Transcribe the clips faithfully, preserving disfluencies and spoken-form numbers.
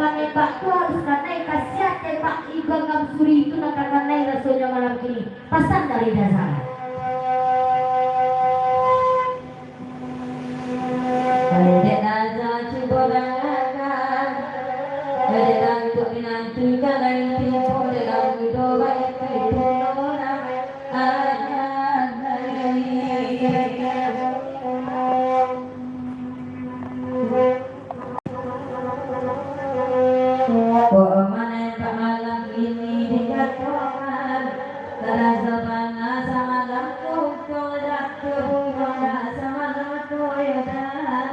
Tembak tu harus kanai, kasihan tembak Iga Gamsuri itu nak kanai rasonyo malam kini. Pasan dari Dazal. Dek Dazal cubo dangakan, dek Dazal untuk dinantikan lain tibo, dek Dazal mudo baik tibo orang. Kok manembak malam ini dikatokan, rasa panas samalam tu, kok dak kebuka samalam tu, yo dah.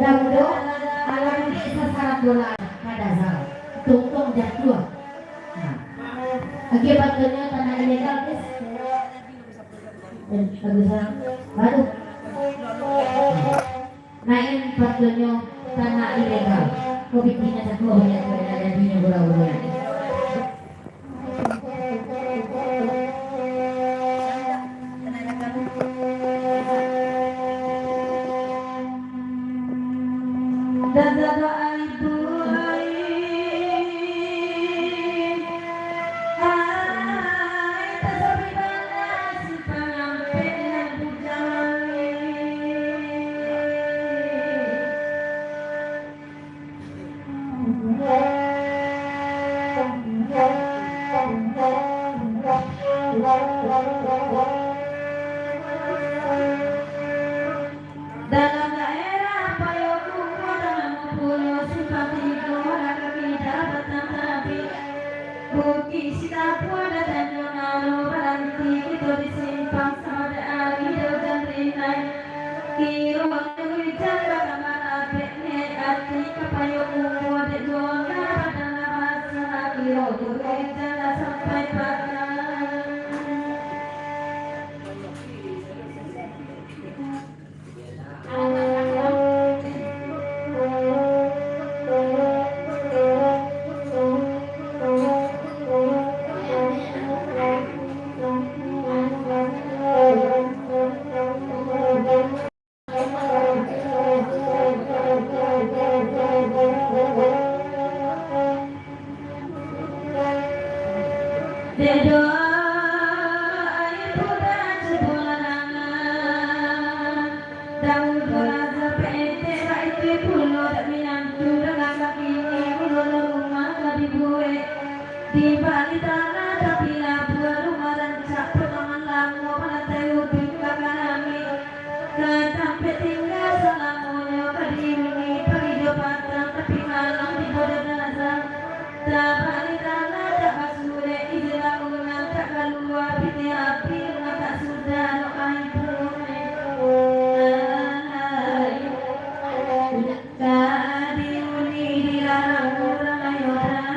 Dah mudo, alam ni sasaran bola, kada salah. Tungtung jatuah. Nah. Oke, waktunya tanah ilegal, guys. Eh, bagus, ah. Baru. Main fotonyo tanah ilegal. Ko bikinnya satu banyak tu, ada jadinyo gula-gula. Dan satu air buah. Dalam daerah Payokumbuah, dalam pulau Simpang Tigo, warga kita batang tapi. Bukik Sitapuah, ada Tanjuang Naro, baranti kito di simpang, samo dek ari dek ujan rinai. Kiro ujan ka marapek, niaik ati ka Payokumbuah, dek zona badan lah basah, kiro ujan lah sampai pakai. Dek doa ibu dah cubo larangan. Daun pulaza P N T, baitu pulo dak minantu, dalam kaki ni pulo rumah ka dibuek. Di bali tanah tapi labuah, rumah rancak potongan lamo, balantai ubin ka karami. Ka tampek tingga salamonyo ka diuni, pagi jo patang, tapi malam di bodo dalam. Tabali tanah tak basurek, izin bangunan tak kalua, pitih api rumah tak sudah, doa ibu. Ka diuni dilarang urang, ayo dah.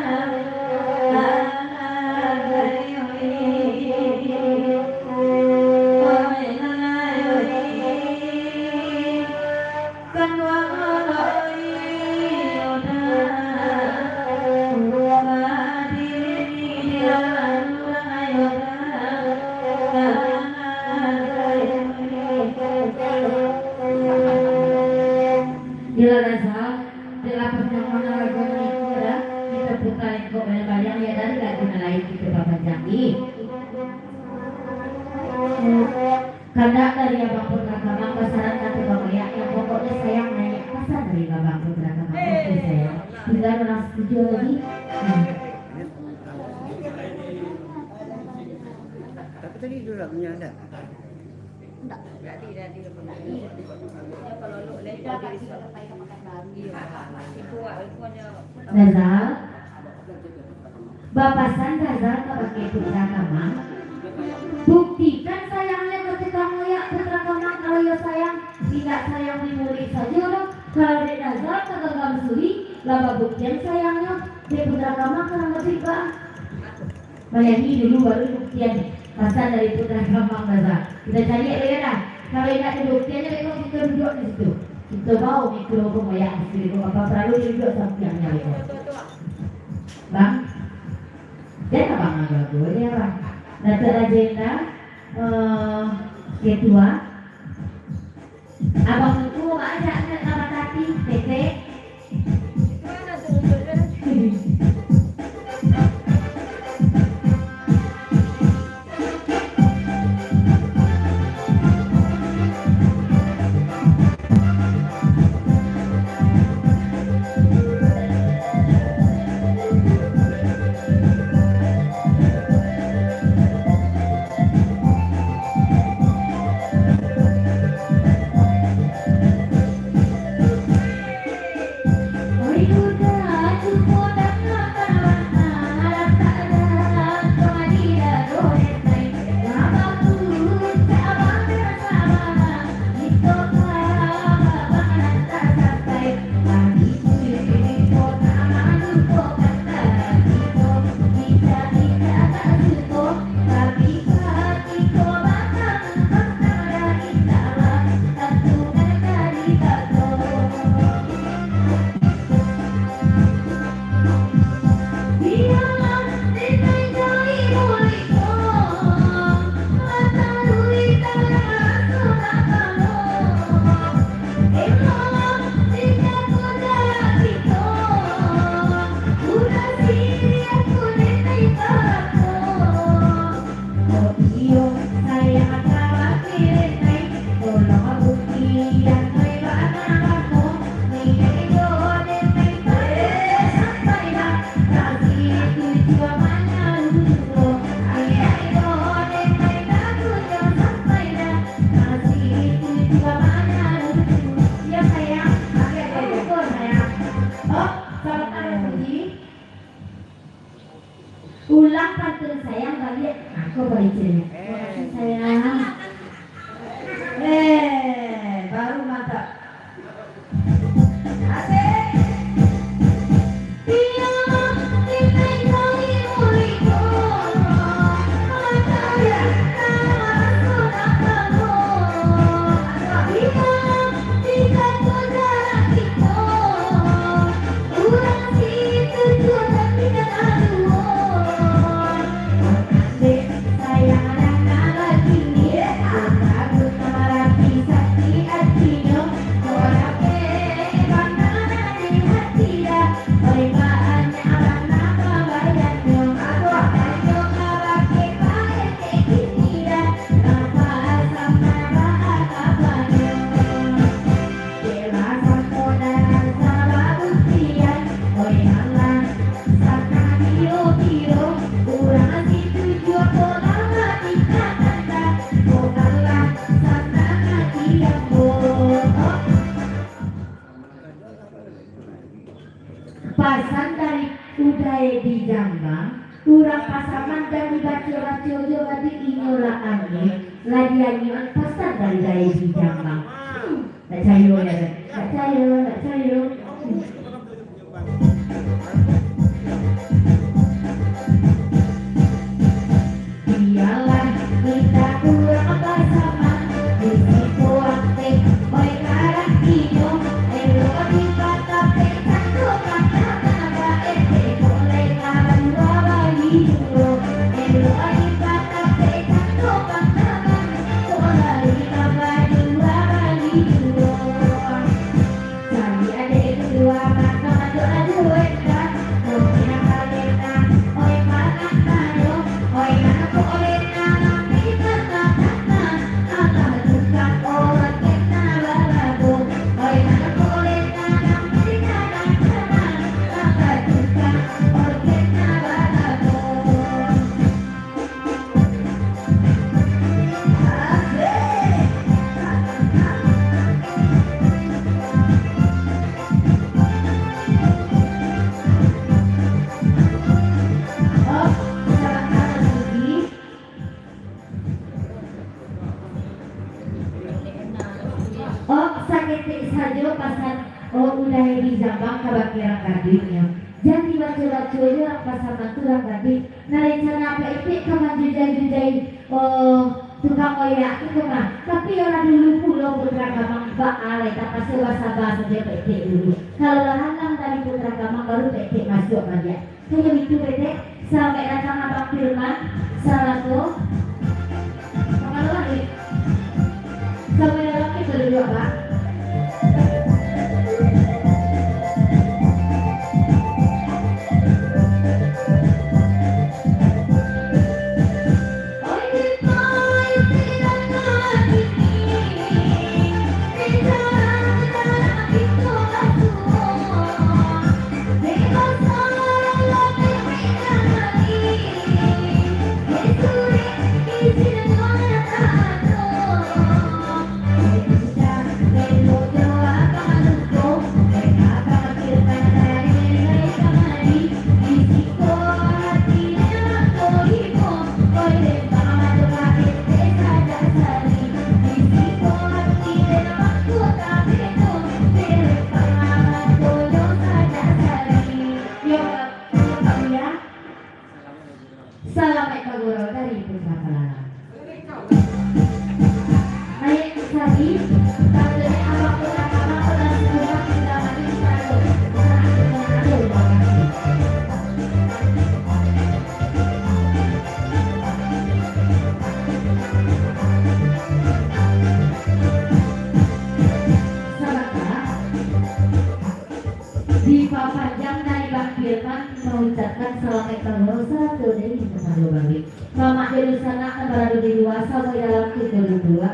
Yolah, Dazal, dek lapeh namo nan lagu nan itu dah, kito puta lengkok baliang-baliang, yo, dari lagu nan lain kito bapanjang, ih. Kandak dari Abang Putra Kamang, basaran ka tukang oyak, nan pokoknyo sayang naiak, pasan dari Abang Putra Kamang. Oke, sayang. Tingga urang satuju lagi. Hmm. Tapi tadi duo lagunyo ado. Dazal, bapasan Dazal kabake Putra Kamang, buktikan sayangnyo ka tukang oyak, Putra Kamang, kalau iyo sayang. Indak sayang di murik sajo doh, kalau dek Dazal ka ganggam suri, lah babuktian sayangnyo, dek Putra Kamang ka ramatik ba. Bayangi dulu, baru buktian pasan dari Putra Kamang, Dazal. Kito cari dek yo dah. Kalau indak dibuktian, beko kito duduak di situ. Kito bao mikro ko moyak di situ, beko apa paralu duduak sampiangnyo beko. Bang, jan abang gago-gago se, Bang. Datuak Lagenda, eh, ketua. Abang Tungku, Bang, ajak ka batang. Bagaimana lucu? Ya, sayang. Oke, oke, oke, sayang. Oh, sabantar, Puji. Ulang pantun sayang baliak. Aku baliak. Makasih, sayang. Eh, baru mantap. Asik. Pasan dari Uday di Jambang, urang Pasaman jan dibaco-baco jo, badi inyo lah angin, lah dianyuan pasan dari Uday di Jambang. Hmm, tak cayo ya, kan? Tak cayo, tak cayo. Hmm. Bialah kita urang Pasaman, di situ aktif, oi, karak inyo, elok dipatapek cando pandangan, baetek boleh ka dua bagi juo, elok dipatapek cando pandangan, boleh ka dua bagi juo. Oh, saketek sajo pasan, oh, Uday di Jambang ka bakeh urang gadunyo. Jan dibaco-baco jo lah pasan tu urang gadun. Nah, rencana Pak Etek ka manjujai-jujai, oh, tukang oyak tu kan. Tapi yo lah dulu pulo Putra Kamang, baa lai, tapakso basaba sajo Pak Etek dulu. Kalau lah alang dari Putra Kamang, baru Pak Etek masuak baliak. Kayak gitu, Pak Etek. Selamat datang Abang Firman. Salato. Makan dulu, Dik. Sampai dalam kita duduk, Bang. Yo, yo, yo. Salamaik bagurau dari Putra Palalang. Ayat sari, tandonyo abang Putra Palalang, urang sudah mati, sudah mati, sudah mati, sudah mati, sudah mati. Sabanta. Dipapanjang dari Bang Firman, maucapkan salamaik bagurau sarato dari Bang Firman. Mamak di dunsanak nan barado di lua, samuo di dalam, kito dudua.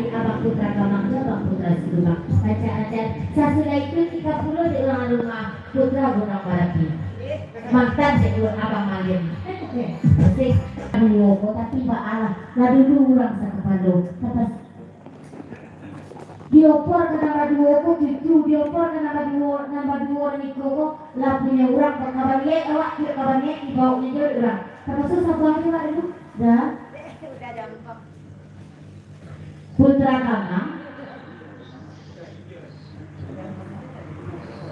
Abang Putra Kamang jo Abang Putra Siluman. Rancak-rancak. Sasudah itu, tika pulo dek urang rumah Putra Gunung Marapi. Mantan dek urang Abang Malin. Asik. Duo ko, tapi baalah. Lah dulu urang sakapalo. Tapas. Diompor ka nan baduo ko cucu, diompor ka nan baduo, nan baduo nan iko ko, lah punyo urang, ka baniaik awak, ka baniaik dibaok nyo jo urang. Tapaso sabar jo awak dulu. Dah. Putra Kamang.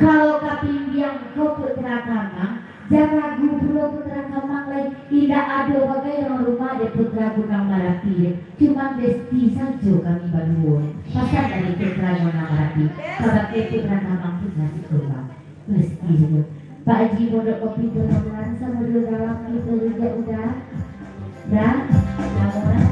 Kalau kapinggiang ko Putra Kamang, jan ragu pulo Putra Kamang lai, indak ado bagai urang rumah dek Putra Gunung Marapi. Cuman besti sajo kami baduo. Pasan dari Putra Gunung Marapi, kabake Putra Kamang Putra Siluman. Besti sajo. Pak Haji Pondok Kopi Tulang Melarang, samo dulu dalam pintu rujak udah. Dah, laporan.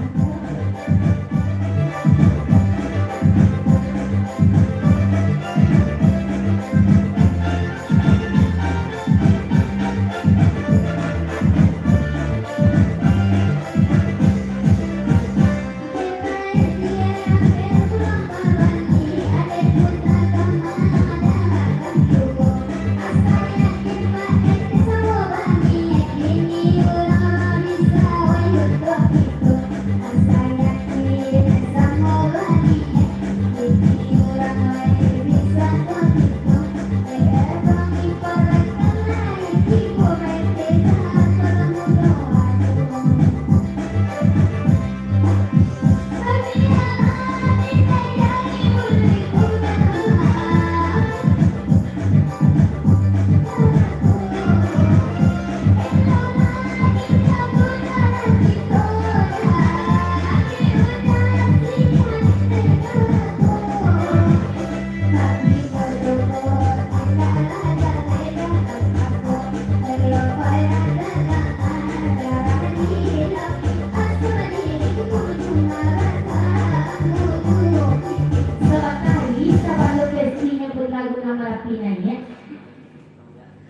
Sabantari, sabalun bestinyo Putra Gunung Marapi naiak.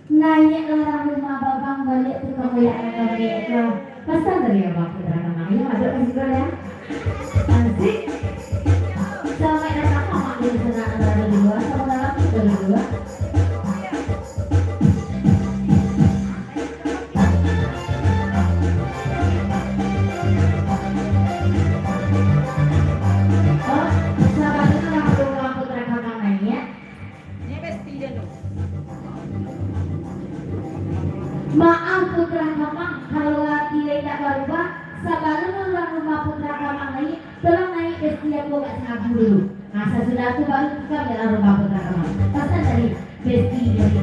Naiaklah urang rumah babang baliak tu ka moyak ka baniaik ka. Pasan dari Abang Putra Kamang. Iyo, adok ka situ, yo. Asik. Salamaik datang, Mamang, di sanak nan bada di lua, samo dalam tu bada di lua. Oh, sabalun urang rumah Putra Kamang naiak, maaf, Putra Kamang, kalau ati lai indak barubah, sabalun urang rumah Putra Kamang naiak, tolong naiak besti ambo agak sangabu dulu. Nah, sasudah tu baru ka dalam rumah Putra Kamang. Pasan dari besti dari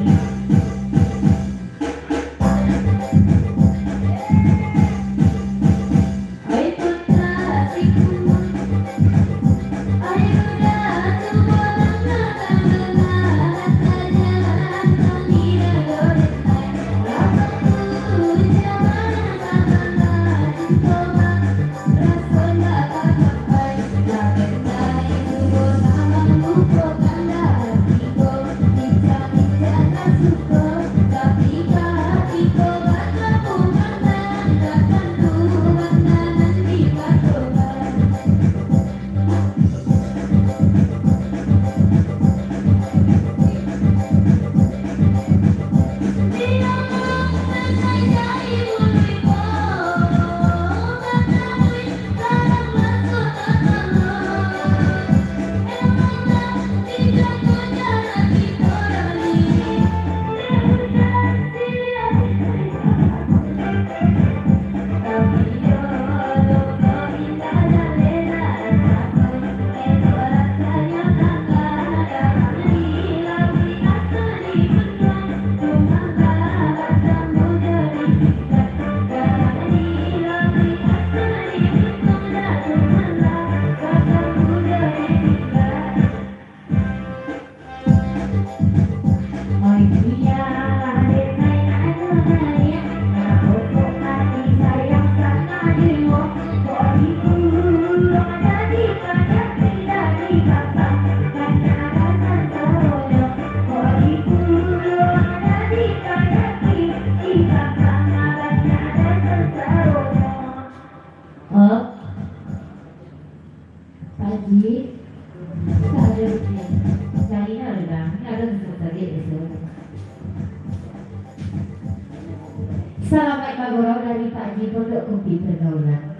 Salamaik bagurau dari Pak Haji Pondok Kopi Pergaulan.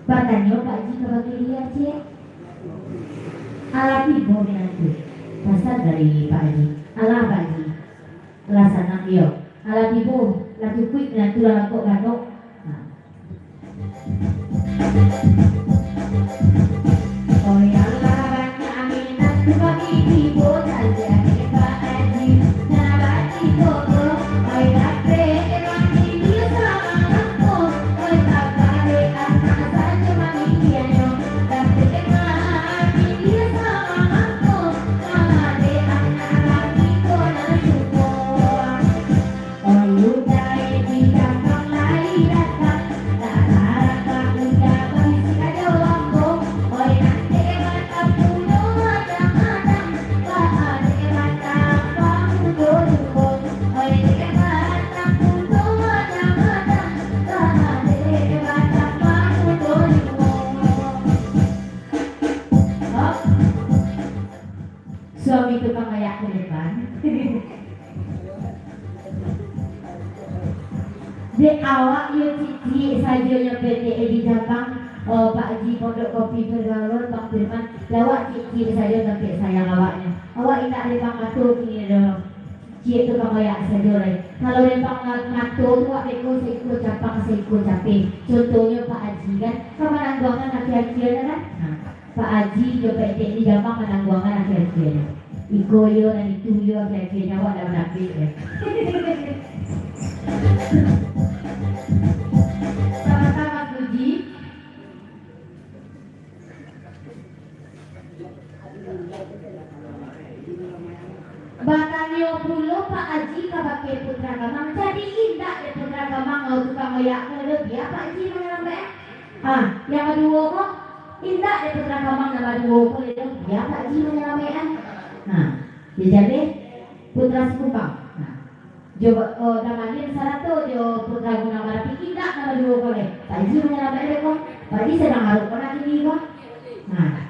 Batanyo Pak Haji kabake dia, ciek. Alah tibo minantu. Pasan dari Pak Haji. Alah, Pak Haji. Lah sanang iyo. Alah tibo, lah cukuik minantu lah langkok ganok. Nah. Oi alah banyak minantu kami tibo, tajadi Pak Haji, nah bagi koko. Oi tapi emang ini salah aku. Oi tak balik anak sajo mamikianyo. Tapi emang ini salah aku. Nah dek anak laki ko nak suko. Oi, udai di gampang lai datang, tak tarang tak udah barisi ajo ambo. Oi, nan dek batang pulo adang-adang, baa dek batang pamudo juo. Oi, dek batang pulo adang-adang, baa dek batang pamudo juo. Hop. Suami tukang ayak ka depan. Dek awak iyo ciek-ciek sajo nyo P T E di Japang, oh, Pak Haji Pondok Kopi Pergaulan, Bang Firman, dek awak ciek-ciek sajo tampek sayang awaknyo. Awak indak lempang mato kini doh. Ciek tukang ayak sajo lai. Kalau lempang mato tu awak beko saiko capang, saiko capek. Contohnyo Pak Haji kan, ka manangguangkan akia-akianyo kan? Nah. Pak Haji jo Pak Etek ni jamak manangguangan akia-akianyo. Iko iyo, nan itu iyo, akia-akianyo awak ndak manapik, yo. Sama-sama, Mas Puji. Batanyo pulo Pak Haji kabake Putra Kamang, jadi indak dek Putra Kamang, tukang oyak ko, bia Pak Haji manyalamaik. Ah, yang kaduo ko, indak dek Putra Kamang nan kaduo ko, bia Pak Haji manyalamaik. Nah, jadi Putra Sikumbang. Nah, jo, oh, Damalin sarato jo Putra Gunang Marapi, indak nan kaduo ko lai. Pak Haji manyalamaik dek ko. Pak Haji sadang arok ko nak kini ko. Nah.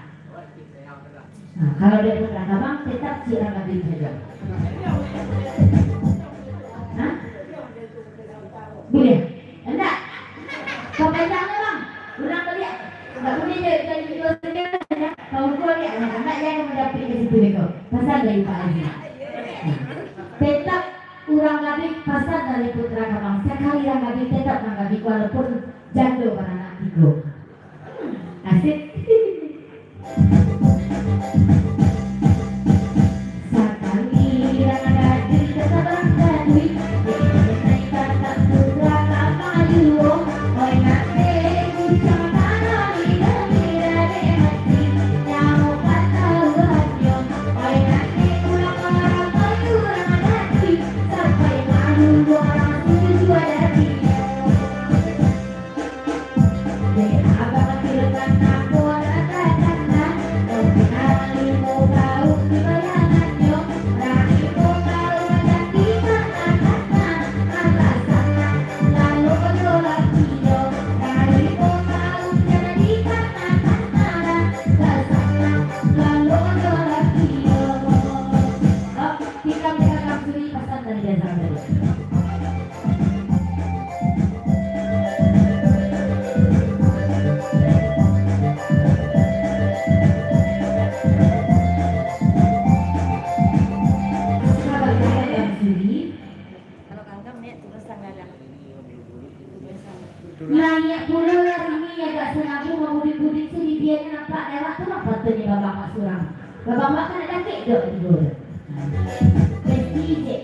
Nah, kalau dek Putra Kamang, tetap ciek urang gadih sajo. Hah? Buliah? Indak. Papanjang lah, Bang. Urang baliak. Indak buliah jo, jo, jo, jo, jo. Kalau kau liak, nah, indak, jan mandapik ka situ deh kau. Pasan dari Pak Haji. Nah. Tetap urang gadih, pasan dari Putra Kamang. Sakali urang gadih, tetap urang gadih, walaupun jando baranak tigo. Asik. Tikam di akang suri, pasan dari Jazang tadi. Sahabat akang suri. Kalau kangkang, Nek, tugas tanggalan. Tugas tanggalan. Banyak pulo lah sini agak sangabu, mamudik-mudik sini, biarnya nampak lewat tu lah patutnya babak mak surang. Babak mak kan ada kek dok tidur. Besti je.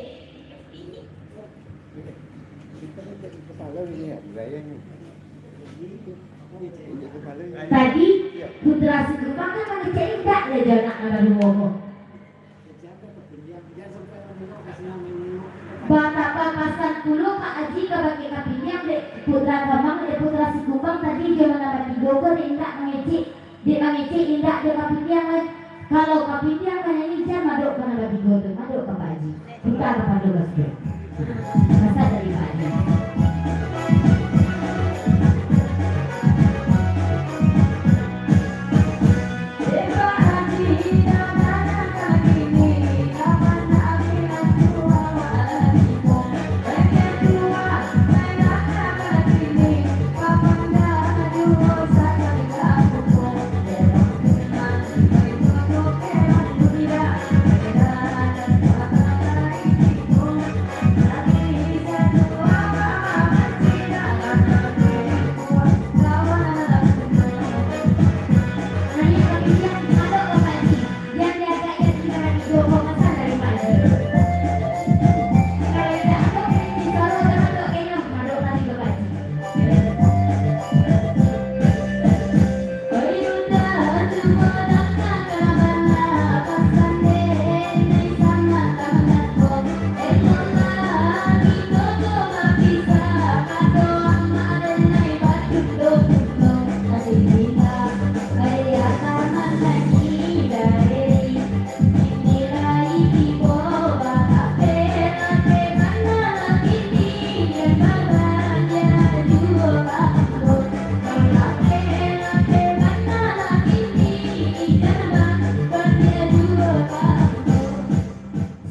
Tadi Putra Sikumbang kan mangecek indak lah jo anak nan baduo ko. Batapa pasan pulo Pak Haji kabake kapindiang dek Putra Kamang, dek Putra Sikumbang tadi jo nan batigo ko dek indak mangecek. Dek mangecek indak dek kapindiang lai. Kalau kapindiang manyanyi, jan madok ka nan batigo tu, madok ka Pak Haji. Puta kapalo ka situ. Pasan dari Pak Haji.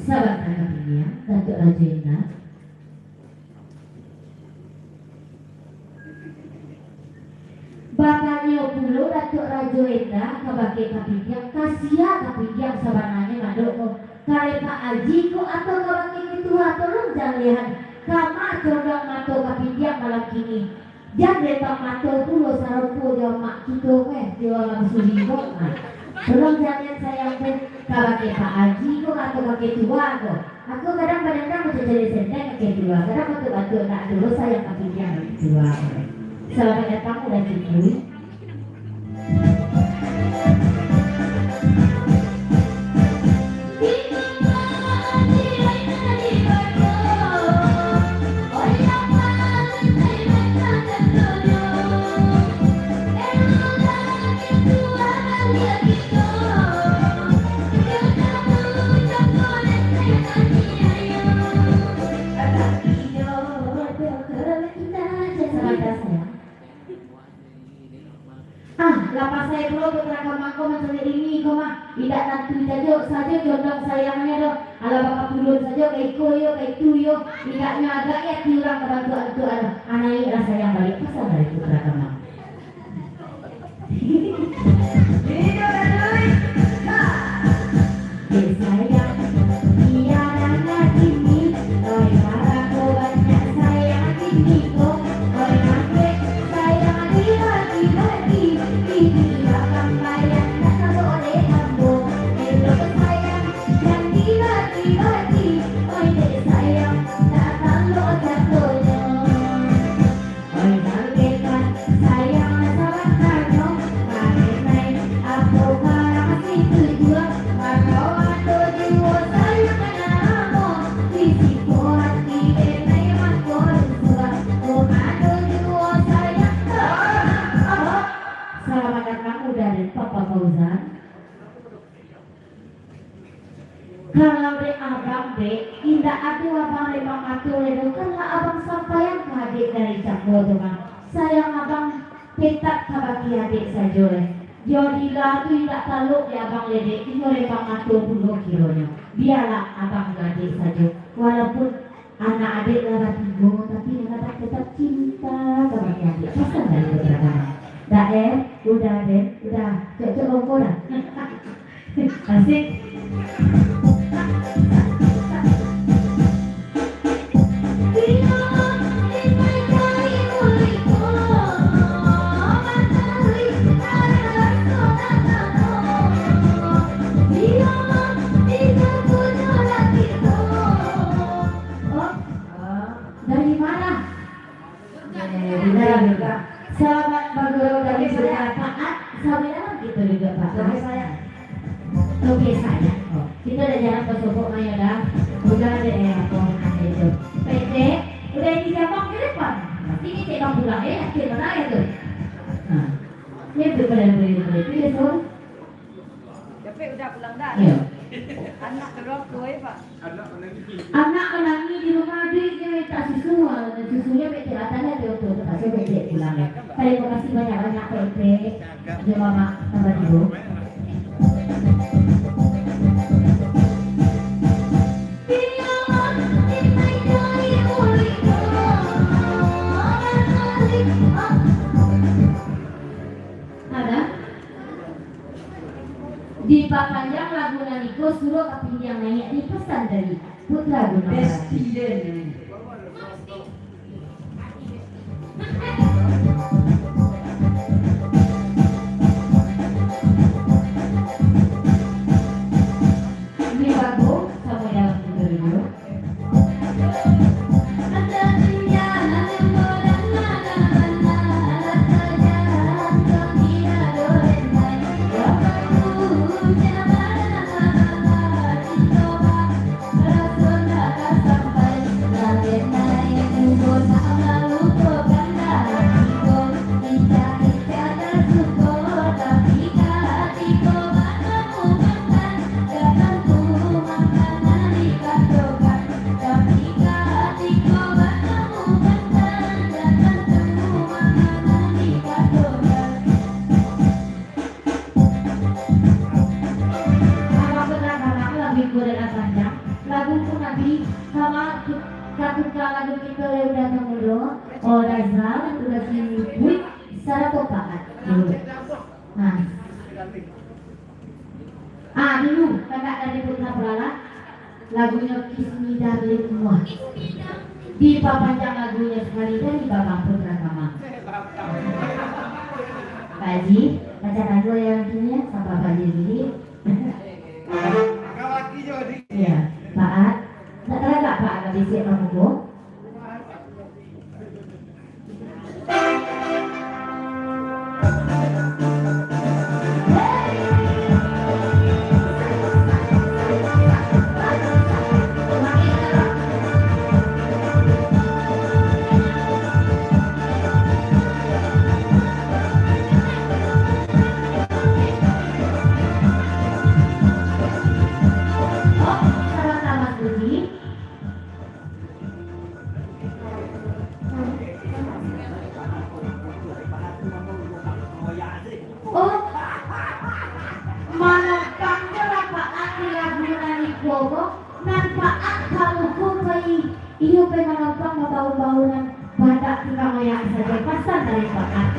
Sabanta ka pilihan, Datuak Rajo Indah. Batanyo pulo Datuak Rajo Indah kabake Kapindiang, ka sia Kapindiang sabananyo mandok ko, ka Pak Aji ko atau kabake ketua, tolong jalehkan kama condong mato Kapindiang malam kini. Jan letak mato pulo sarupo jo mak kito ko, eh, jo urang suri ko. Nah, tolong jalehan sayang tu kabake Pak Aji ko atau kabake tua ko. Aku kadang badandang macam cari sendeng ka ketua, kadang batuk-batuk nak dulu sayang Kapindiang ka ketua. Selamat datang udah cukup. Ah, lah pasai pulo putra kamang ko mancaliak diri ko mah. Indak tantu sajo, sajo condong sayangnyo doh. Alah bakapulun sajo, ka iko yo, ka itu yo. Indaknyo agak yo ati urang tabantuak-bantuak ado. Ah, naiaklah sayang baliak, pasan dari putra kamang. Dek sayang, tiada lagi ni. Oi, barako banyak sayang kini ko. Oi, ambiak sayang dibagi-bagi. Di belakang layar tak boleh ambo. Elok sayang jan dibagi-bagi. Oi, dek sayang, tak talok jatonyo. Oi, bangkekan sayang sabatanyo, marinai apo karang situ jua, mano ado juo sayang nan lamo, di siko ati denai mangko rusuah, oh, ado juo sayang. Selamat datang udah dari Papa Fauzan. Kalau dek abang, dek, indak ado abang lai mangato lai doh, kan lah abang sampaian ka adek dari cako tu mah. Sayang abang tetap kabake adek sajo lai. Jadila tu indak talok dek abang lai dek, inyo lai mangato pulo kironyo. Bialah abang jo adek sajo. Walaupun anak adek lah batigo, tapi nan abang tetap cinta kabake adek. Pasan dari putra kamang. Dah, eh? Udah, deh? Udah. Cok-cok rokok dah. Asik. Dari mana? Selamat bagurau dari Buya Taat. Sampai dalam kita juga, Pak. Oke, saya. Oke, saya. Oh, kita udah jarang bersobok, Maya, dah. Udah ada, eh, apa, ada itu. Pendek, udah ini jambang ke depan. Pasti ngecek bang pulang, ya, yakin benar ya tuh. Nah, ini tuh pada boleh, boleh. Itu ya, Sur. Capek udah pulang dah. Iya. Anak kedua kue, Pak. Anak manangih di rumah, aduiknyo mintak susu, ah, susunyo mintak latah, dah, tu, terpaksa bebek pulang, ya. Tarimo kasih banyak-banyak, Pak Ipek. Jo Mamak tambah dulu. Ada? Dipapanjang lagu nan iko, suruah Kapindiang naiak, dipasan dari Putra Gunung Merapi. Bestian. Ini bagus, sampai dalam interview. Gorelan panjang, lagu pun abih, kama-, ka-, katuka lagu kito lai Uda Tamudo, Uda Zal, Uda Sinipuik, sarato Paat. Nah. Ah, dulu, kakak dari Putra Pelala, lagunyo Kismidah Bilik Muah. Dipapanjang lagunyo sakali dari Bambang Putra Kamang. Pak Haji, bacakan dulu yang kini, sabar Pak Haji. Iya, Pak At. Nak tagak, Pak At, ka bisiak ka muko. Oh, manompang jo lah Pak At di lagu nan iko ko, nan Pak At ka muko pai, iyo pai manompang mambaun-baunan. Badak tukang oyak sajo, pasan dari Pak At.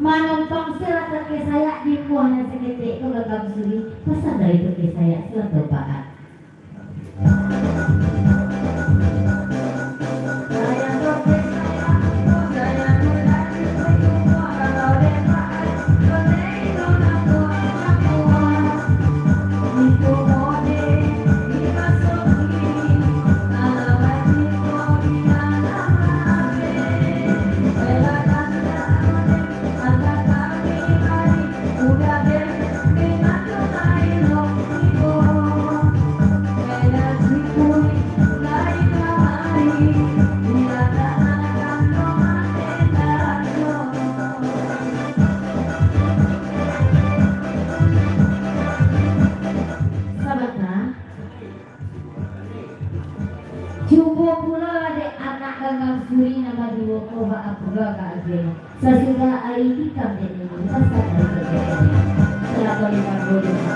Manompang sarato Tuke Sayak di muah nan saketek ko, Ganggam Suri, pasan dari Tuke Sayak, sarato Paat. Sabanta. Jumbo pulo lah dek anak Ganggam Suri nan baduo ko, baa pulo ka agiahnyo. Sasudah ari tikam dek nini, sasat ari dek nini. Sarato limo puluah limo.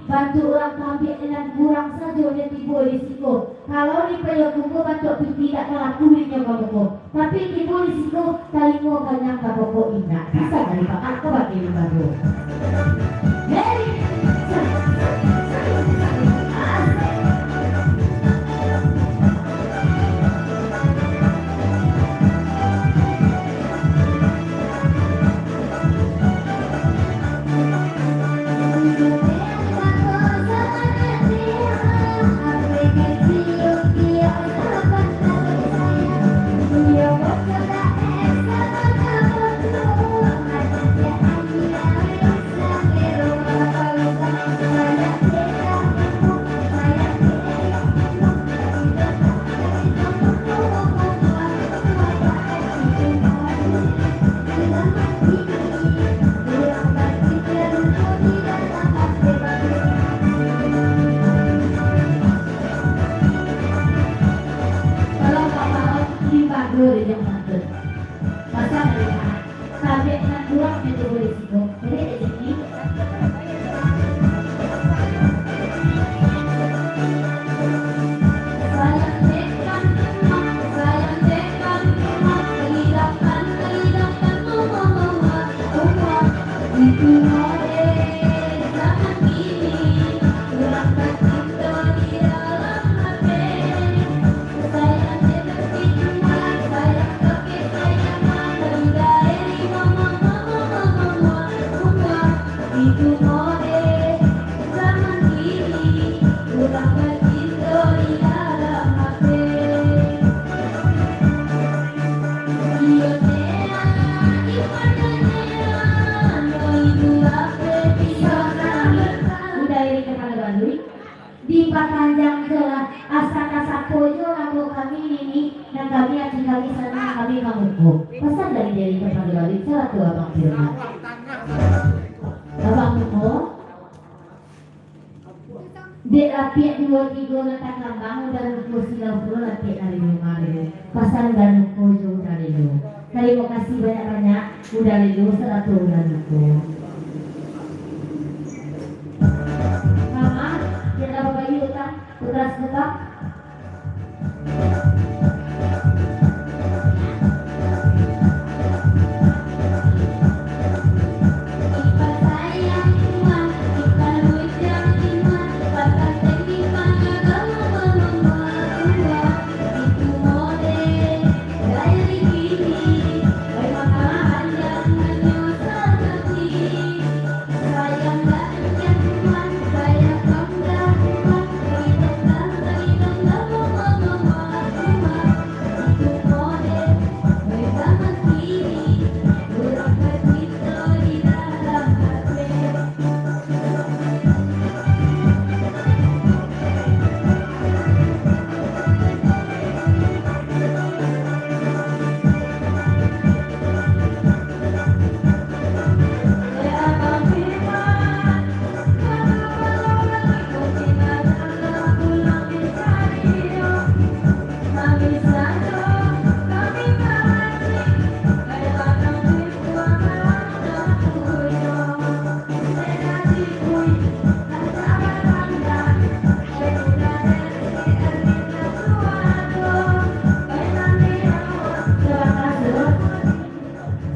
Bantuak urang kambiak nan kurang sajo nyo tibo di siko. Kalau di Payokumbuah bantuak piti dak talaku inyo ka muko. Tapi tibo di siko, talingo kanyang ka pokok indak. Bisa jadi pakak ka bakeh limbago. Hei! Asik! Kalau bapaok limbago dek nyo patut. Pasal dari tabek nan kurang nyo tibo di siko. Jadi, di sini. Sayang tekan rumah, sayang tekan rumah, hidangkan, hidangkan rumah, rumah, rumah. Itu model zaman kini, urang bacinto di dalam hati. Udah, ini kepala balui. Dipapanjang jo lah, asa ka sapo jo namo kami nini, nan kami ati kami sanang kami ka muko. Pasan dari Deli Kepala Balui, sarato Abang Firman. Abang muko, dek lapiak duo tigo nan takambang, udah luko silau pulo lapiak dari rumah dulu. Pasan udah luko jo udah lilo. Tarimo kasih banyak-banyak, udah lilo sarato udah luko. Mama, jangan babayu utang, putra seputar.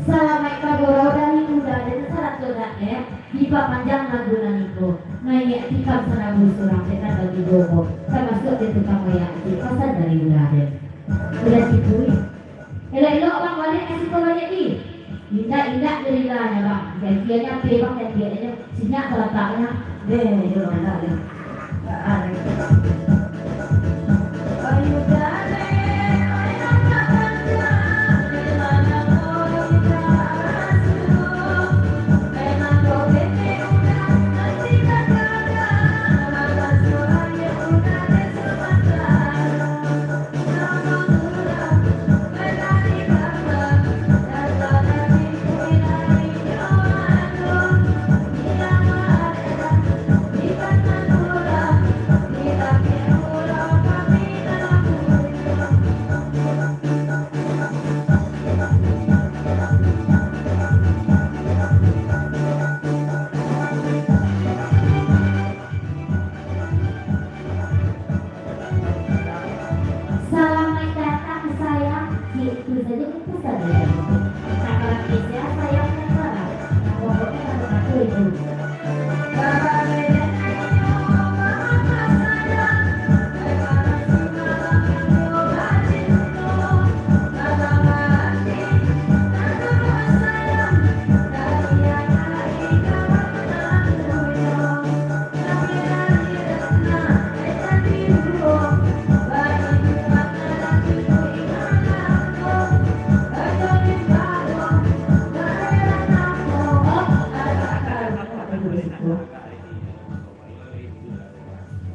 Salamaik bagurau dari Uda Aden sarato Daek, dipapanjang lagu nan iko. Naiak tikam sarabu surang petak bagi bobo, tamasuak di tukang wayak di pasar dari Uda Aden. Uda Cipuik. Elok-elok bang baliak ka siko baliak di. Indak-indak jo rilanyo bang. Janjiannyo ape bang, janjiannyo sinyak talataknyo. Deh, elok-elok deh.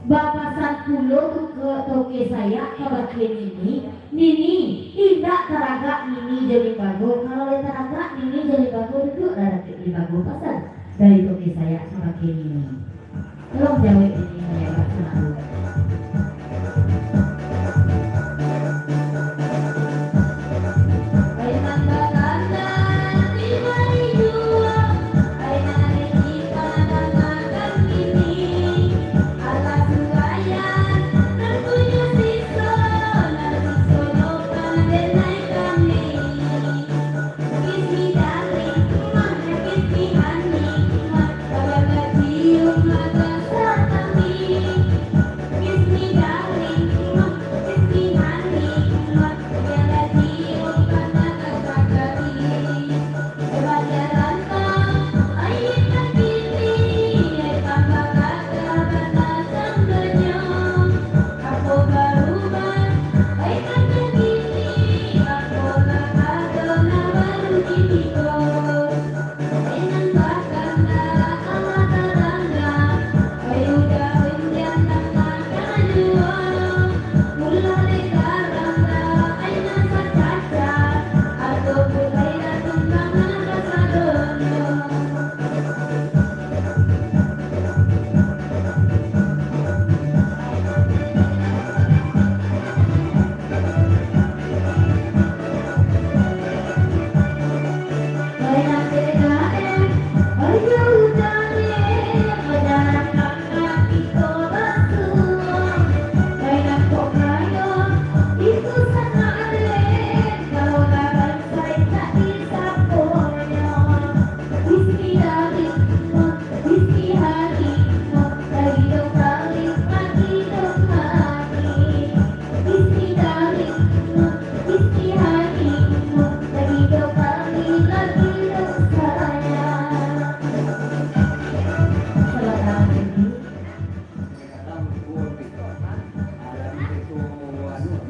Bapasan pulo tu ka Toke Sayak kabake Nini, "Nini, indak taragak Nini jo limbago, kalau lai taragak Nini jo limbago, duduak lah dakek limbago," pasan dari Toke Sayak kabake Nini. Tolong jawek Nini, manyambah sanak tu.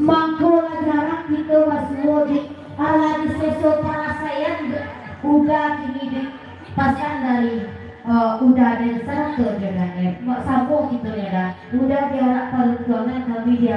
Mako lah jarang kito basuo di, alah diseso parasaian, Uda kini di pasan dari, eh, Uda dan sarato jo Daniel. Mak samo kito ni dah. Uda diarak paruntuangan, kami diarak